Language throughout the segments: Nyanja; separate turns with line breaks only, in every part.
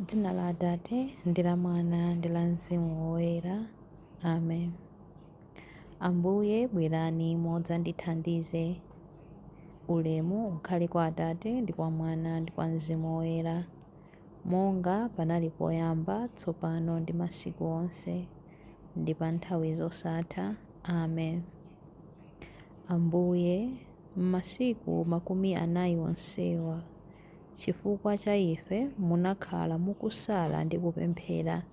Dzina la Atate ndi la Mwana ndi la Mzimu Woyera. Amen. Ambuye bwerani mudzandithandize. Ulemu ukhale kwa Atate ndi kwa Mwana ndi kwa Mzimu Woyera, monga panali poyamba, tsopano ndi masiku onse, ndi pa nthawi zosatha. Amen. Ambuye, m'masiku 40 onsewa, Chifukwa cha ife munakhala mukusala ndi kupemphera.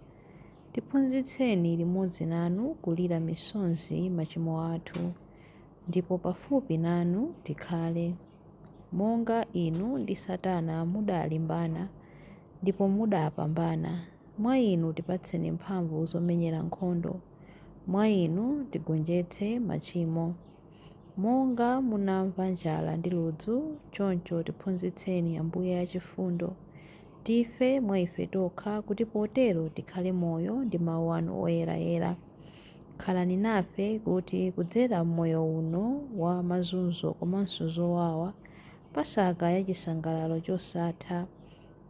Tiphunzitseni limodzi nanu kulira misozi machimo athu, ndipo pafupi nanu tikhale. Monga inu ndi Satana mudalimbana, ndipo mudapambana, mwa inu tipatseni mphamvu zomenyera nkhondo, mwa inu tigonjetse machimo. Monga munamva njala ndi ludzu, choncho tiphunzitseni, Ambuye achifundo, tife mwa ife tokha, kuti potero tikhale moyo ndi mau anu oyerayera. Khalani nafe kuti kudzera m'moyo uno wa mazunzo komanso zowawa, Pasaka ya chisangalalo chosatha,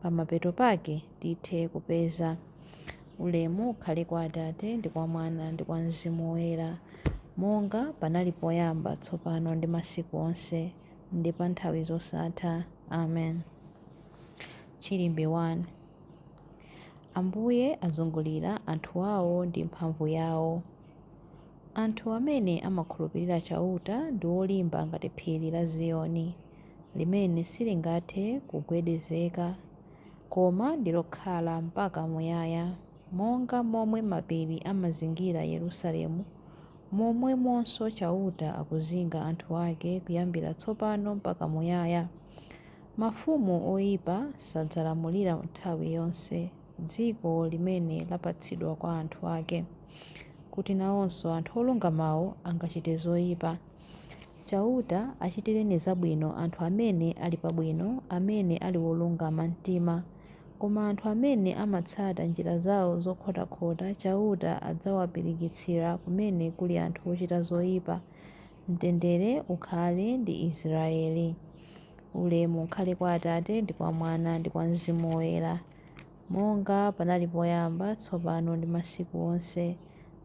pamapeto pake tithe kupeza. Ulemu ukhale kwa Atate, ndi kwa Mwana, ndi kwa Mzimu Woyera, monga panali poyamba, tsopano, ndi masiku onse, ndi pa nthawi zosatha. Amen. Chilimbi 1. Ambuye azungulira anthu awo ndi mphamvu yawo. Anthu amene amakhulupirira Chauta ndi olimba ngati phiri la Ziyoni, limene silingathe kugwedezeka, koma ndi lokhala mpaka muyaya. Monga momwe mapiri amazingira Yerusalemu, momwemonso Chauta akuzinga anthu ake kuyambira tsopano mpaka muyaya. Mafumu oipa sadzalamulira nthawi yonse dziko limene lapatsidwa kwa anthu ake, kuti nawonso anthu olungamawo angachite zoipa. Chauta achitireni zabwino anthu amene ali pabwino, amene ali olungama mtima. Koma anthu amene amatsata njira zao zokhotakhota, Chauta adzawapirikitsira kumene kuli anthu ochita zoipa. Mtendere ukhale ndi Israele. Ulemu ukhale kwa Atate ndi kwa Mwana ndi kwa Mzimu Woyera, monga panali poyamba, tsopano ndi masiku onse,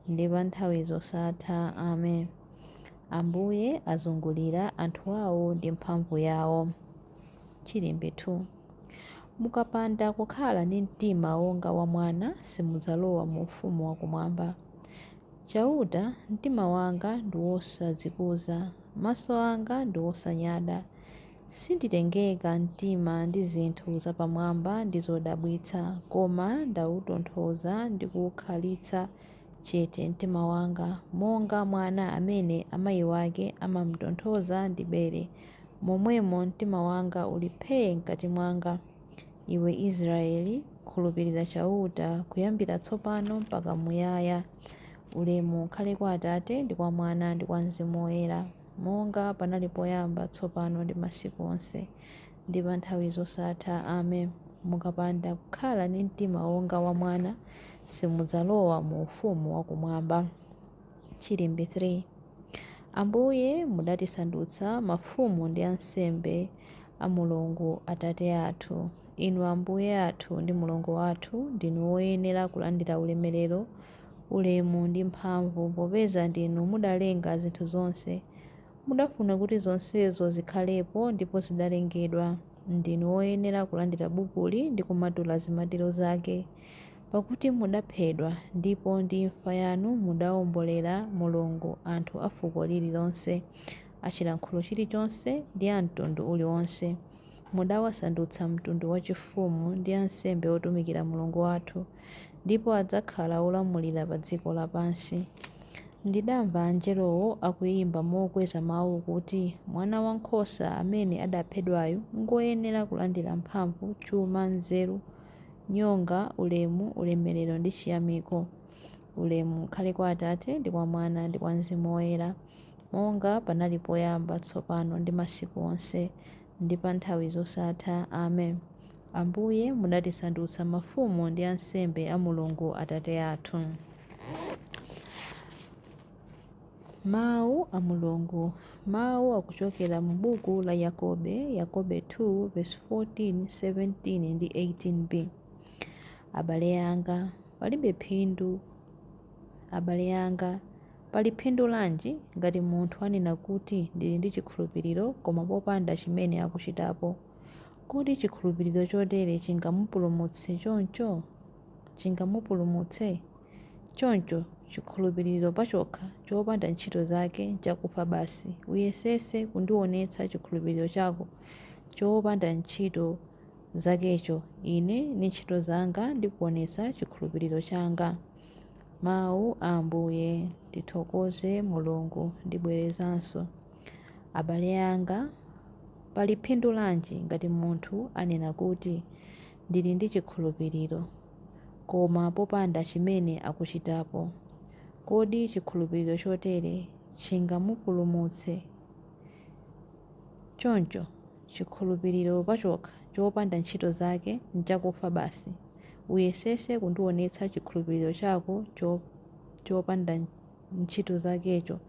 ndi pa nthawi zosatha. Amen. Ambuye azungulira anthu awo ndi mphamvu yawo. Chilimbi 2. Mukapanda kukhala ndi mtima wonga wa mwana, simudzalowa mu ufumu wakumwamba. Chauta, mtima wanga ndi wosadzikuza, maso anga ndi osanyada. Sinditengeka mtima ndi zinthu zapamwamba ndi zodabwitsa, koma ndautonthoza ndi kuukhalitsa chete mtima wanga, monga mwana amene amayi wake amamtonthoza ndi bere, momwemo mtima wanga uli phee m'kati mwanga. Iwe Israele, khulupirira Chauta kuyambira tsopano mpaka muyaya. Ulemu ukhale kwa Atate ndi kwa Mwana ndi kwa Mzimu Woyera, monga panali poyamba, tsopano ndi masiku onse, ndi pa nthawi zosatha. Amen. Mukapanda kukhala ndi mtima wonga wa mwana, simudzalowa mu ufumu wakumwamba. Chilimbi 3. Ambuye, mudatisandutsa mafumu ndi ansembe a Mulungu Atate athu. Inu Ambuye athu ndi Mulungu wathu, ndinu woyenera kulandira ulemerero, ulemu ndi mphamvu, popeza ndinu mudalenga zinthu zonse. Mudafuna kuti zonsezo zikhalepo, ndipo zidalengedwa. Ndinu woyenera kulandira bukuli ndi kumatula zimatiro zake, pakuti mudaphedwa, ndipo ndi imfa yanu mudaombolera Mulungu anthu a fuko lililonse, a chilankhulo chilichonse, ndi a mtundu uliwonse. Mudawasandutsa mtundu wachifumu ndi ansembe otumikira Mulungu wathu, ndipo adzakhala olamulira pa dziko lapansi. Ndidamva angelowo akuimba mokweza mau kuti, Mwanawankhosa amene adaphedwayu ngwoyenera kulandira mphamvu, chuma, nzeru, nyonga, ulemu, ulemerero ndi chiyamiko. Ulemu ukhale kwa Atate ndi kwa Mwana ndi kwa Mzimu Woyera, monga panali poyamba, tsopano ndi masiku onse, ndi pa nthawi zosatha. Amen. Ambuye, mudatisandutsa mafumu ndi ansembe a Mulungu Atate athu. Mawu a Mulungu. Mawu akuchokera mu buku la Yakobe, Yakobe 2 verse 14, 17 ndi 18b. Abale anga, palibe phindu Abale anga, pali phindu lanji ngati munthu anena kuti, Ndili ndi chikhulupiriro, koma popanda chimene akuchitapo? Kodi chikhulupiriro chotere chingamupulumutse choncho? Chingamupulumutse? Choncho chikhulupiriro pachokha, chopanda ntchito zake, nchakufa basi. Uyesetse kundiwonetsa chikhulupiriro chako chopanda ntchito zakecho, ine ndi ntchito zanga ndikuwonetsa chikhulupiriro changa. Mawu a Ambuye. Tithokoze Mulungu. Ndibwerezanso. Abale anga, pali phindu lanji ngati munthu anena kuti, Ndili ndi chikhulupiriro, koma popanda chimene akuchitapo? Kodi chikhulupiriro chotere chingamupulumutse? Choncho chikhulupiriro pachokha, chopanda ntchito zake, nchakufa basi. Uyesetse kundiwonetsa chikhulupiriro chako chopanda ntchito zakecho,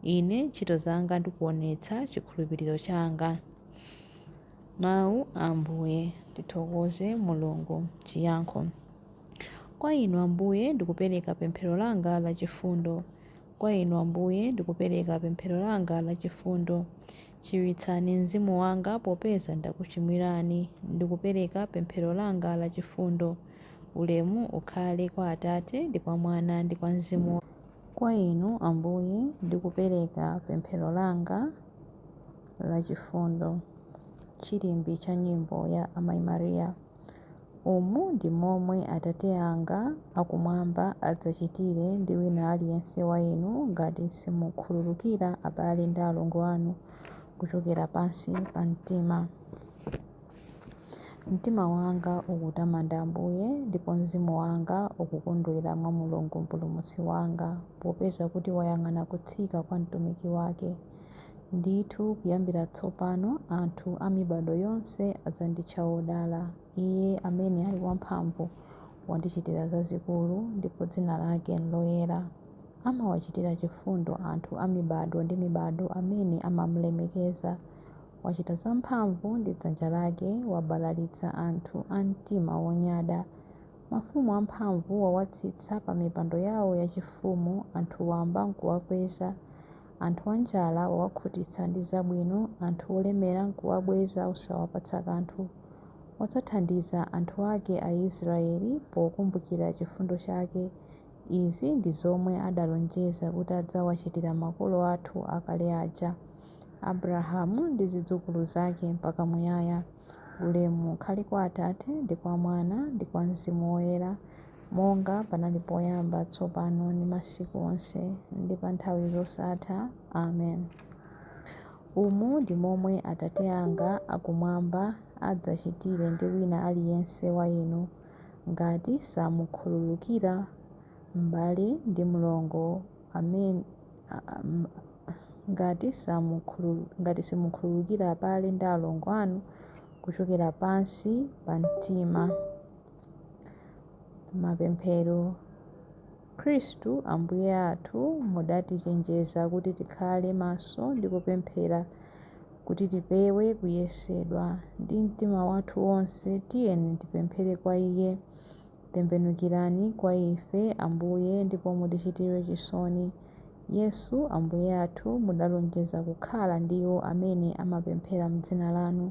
ine ntchito zanga ndikuwonetsa chikhulupiriro changa. Mawu a Ambuye. Tithokoze Mulungu. Chiyankho. Kwa Inu Ambuye ndikupereka pemphero langa lachifundo. Kwa Inu Ambuye ndikupereka pemphero langa lachifundo. Chiritsani mzimu wanga popeza ndakuchimwirani. Ndikupereka pemphero langa lachifundo. Ulemu ukhale kwa Atate ndi kwa Mwana ndi kwa Mzimu. Kwa Inu Ambuye ndikupereka pemphero langa lachifundo. Chilimbi cha nyimbo ya Amayi Maria. Umu ndi momwe Atate anga akumwamba adzachitire ndi wina aliyense wa inu ngati simukhululukira abale ndi alongo anu kuchokera pansi pa mtima. Mtima wanga ukutamanda Ambuye, ndipo mzimu wanga ukukondwera mwa Mulungu Mpulumutsi wanga, popeza kuti wayang'ana kutsika kwa mtumiki wake. Ndithu kuyambira tsopano anthu a mibado yonse adzanditcha wodala. Iye amene ali wamphamvu wandichitira zazikulu, ndipo dzina lake nloyera. Amawachitira chifundo anthu a mibado ndi mibado amene amamulemekeza. Wachita zamphamvu ndi dzanja lake, wabalalitsa anthu a mtima wonyada. Mafumu amphamvu wawatsitsa pa mipando yawo yachifumu, anthu wamba nkuwakweza. Anthu anjala wawakhutitsa ndi zabwino, anthu olemera nkuwabweza osawapatsa kanthu. Wadzathandiza anthu ake Aisraeli pokumbukira chifundo chake. Izi ndi zomwe adalonjeza kuti adzawachitira makolo athu akale aja, Abrahamu ndi zidzukulu zake mpaka muyaya. Ulemu ukhale kwa Atate ndi kwa Mwana ndi kwa Mzimu Woyera, monga panali poyamba, tsopano ndi masiku onse, ndi pa nthawi zosatha. Amen. Umu ndi momwe Atate anga akumwamba adzachitire ndi wina aliyense wa inu ngati samukhululukira m'bale ndi mlongo amene ngati simukhululukira abale ndi alongo anu kuchokera pansi pa mtima. Mapemphero. Khristu Ambuye athu, mudatichenjeza kuti tikhale maso ndi kupemphera kuti tipewe kuyesedwa. Ndi mtima wathu wonse tiyeni tipemphere kwa Iye. Tembenukirani kwa ife, Ambuye, ndipo mutichitire chisoni. Yesu Ambuye athu, mudalonjeza kukhala ndi iwo amene amapemphera m'dzina lanu.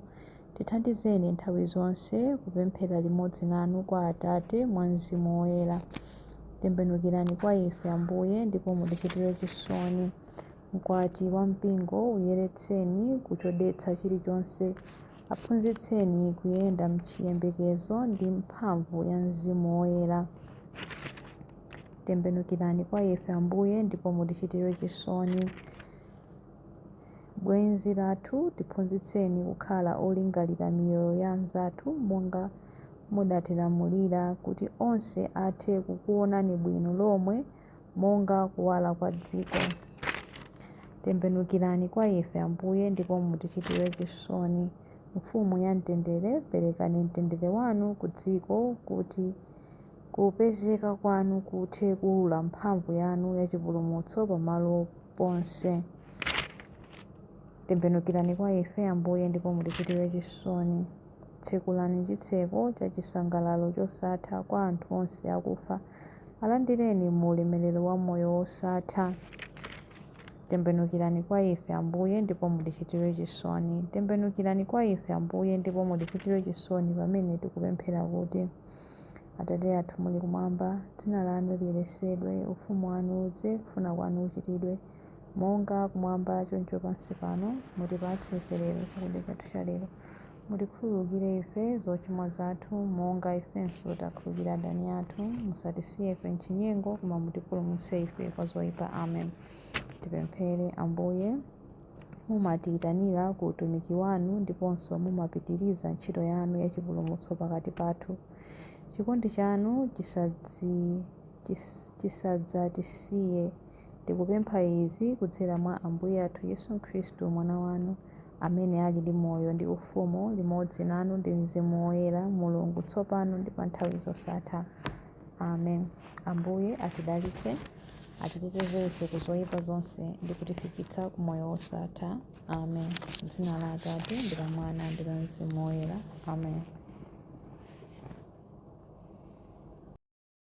Tithandizeni nthawi zonse kupemphera limodzi nanu kwa Atate mwa Mzimu Woyera. Tembenukirani kwa ife, Ambuye, ndipo mutichitire chisoni. Mkwati wa mpingo uyeretseni ku chodetsa chilichonse. Aphunzitseni kuyenda m'chiyembekezo ndi mphamvu ya Mzimu Woyera. Tembenukirani kwa ife, Ambuye, ndipo mutichitire chisoni. Bwenzi lathu, tiphunzitseni kukhala olingalira miyoyo ya anzathu monga mudatilamulira, kuti onse athe kukuonani bwino lomwe monga kuwala kwa dziko. Tembenukirani kwa ife, Ambuye, ndipo mutichitire chisoni. Mfumu ya mtendere, perekani mtendere wanu ku dziko kuti kupezeka kwanu kuthe kuwulula mphamvu yanu yachipulumutso pamalo ponse. Tembenukirani kwa ife, Ambuye, ndipo mutichitire chisoni. Tsekulani chitseko cha chisangalalo chosatha kwa anthu onse akufa. Alandireni mu ulemerero wa moyo wosatha. Tembenukirani kwa ife, Ambuye, ndipo mutichitire chisoni. Tembenukirani kwa ife, Ambuye, ndipo mutichitire chisoni pamene tikupemphera kuti: Atate athu muli kumwamba, dzina lanu liyeretsedwe, ufumu wanu udze, kufuna kwanu kuchitidwe, monga kumwamba choncho pansi pano. Mutipatse ife lero chakudya chathu cha lero. Mutikhululukire ife zochimwa zathu, monga ifenso takhululukira adani athu. Musatisiye ife m'chinyengo, koma mutipulumutse ife kwa zoyipa. Amen. Tipemphere. Ambuye, mumatiyitanira ku utumiki wanu ndiponso mumapitiriza ntchito yanu yachipulumutso pakati pathu. Chikondi chanu chisadzatisiye. Tikupempha izi kudzera mwa Ambuye athu Yesu Khristu, Mwana wanu, amene ali ndi moyo ndi ufumu limodzi nanu ndi Mzimu Woyera, Mulungu, tsopano ndi pa nthawi zosatha. Amen. Ambuye atidalitse, atiteteze ife ku zoyipa zonse ndi kutifikitsa ku moyo wosatha. Amen. Dzina la Atate ndi la Mwana ndi la Mzimu Woyera. Amen.